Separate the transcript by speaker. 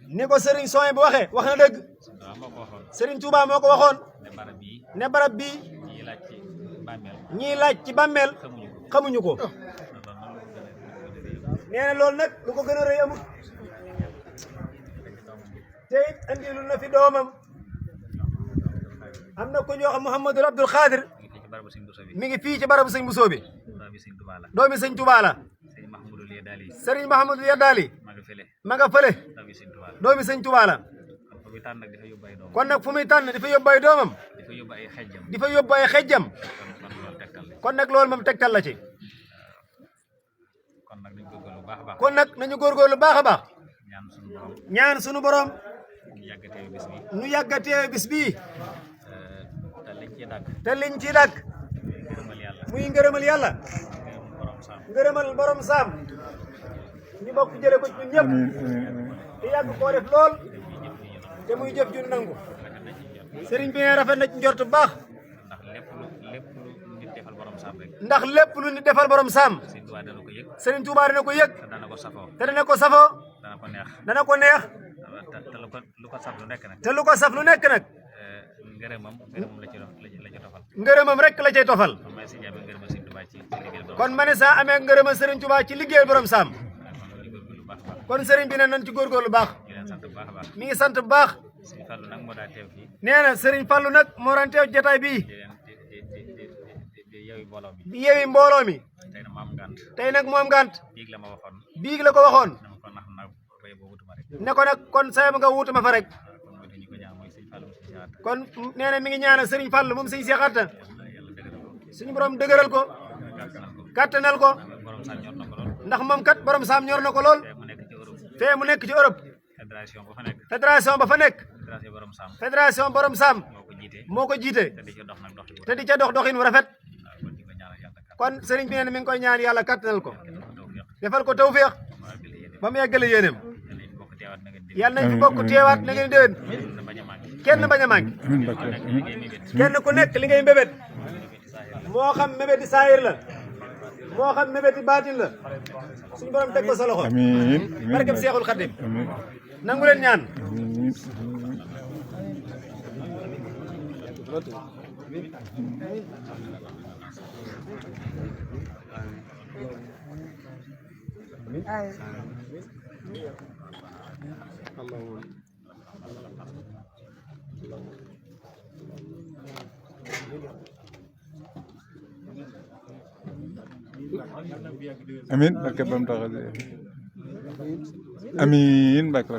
Speaker 1: ni ko Serigne Soy bu waxee wax na dëgg Serigne Touba moo ko waxoon ne barab bii ñiy laaj ci bàmmeel xamuñu ko nee na loolu nag lu ko gën a rëy amul te it andilul na fi doomam am na ku ñuy wax Mouhamadou Abdoul Khadir mi ngi fii ci barabu sëñ Bousso bi doomi sëñ Touba la Serigne Mahamadou Yadali ma nga fële doomi sëñ Touba la kon nag fu muy tànn di fa yóbbu ay doomam di fa yóbbu ay xejjam kon nag loolu moom tegtal la ci kon nag nañu góorgóorlu baax a baax ñaan sunu borom nu yàggatee bis bii te liñ ci dàgg muy ngërëmal yàlla ngërëmal borom saam ñu bokk jële ko ñun ñëpp te yàgg koo def lool te muy jëf ju nangu sëriñ bi ne rafet na ci njort bu baax ndax lépp lu nit defal borom saam sëriñ Tuubaa dana ko yëg te dana ko safoo dana ko neex te lu ko saf lu nekk nag ngërëmam rek la cay tofal kon ma ne saa amee ngërëma sëriñ Tuubaa ci liggéeyal borom saam kon sëriñ bi ne nañ ci góorgóorlu baax mi ngi sant bu baax nee na sëriñ Fallu nag moo daan teew jotaay bii di yewi mbooloo mi tey nag moom ngant biig la ko waxoon ne ko nag kon sayam nga wutuma fa rek kon nee na mi ngi ñaanal sëriñ Fallu moom sëñ Seex Anta suñu borom dëgëral ko kattanal ko ndax moom kat borom saam ñor na ko lool fee mu nekk ci Europe fédération ba fa nekk fédération borom saam moo ko jiite te di ca dox doxin wu rafet kon sëriñ bi ne mi ngi koy ñaan yàlla kattanal ko defal ko tawféex ba mu yeggale yéenem yàlla nañ fi bokk teewaat na ngeen déwén kenn bañ a manqué kenn ku nekk li ngay mbébét moo xam mbébéti saayir la moo xam mbébéti baatin la suñu borom teg ko sa loxo amiin barkeb Seexul Xadim nangu leen ñaan
Speaker 2: amin barke bam taxal amin barke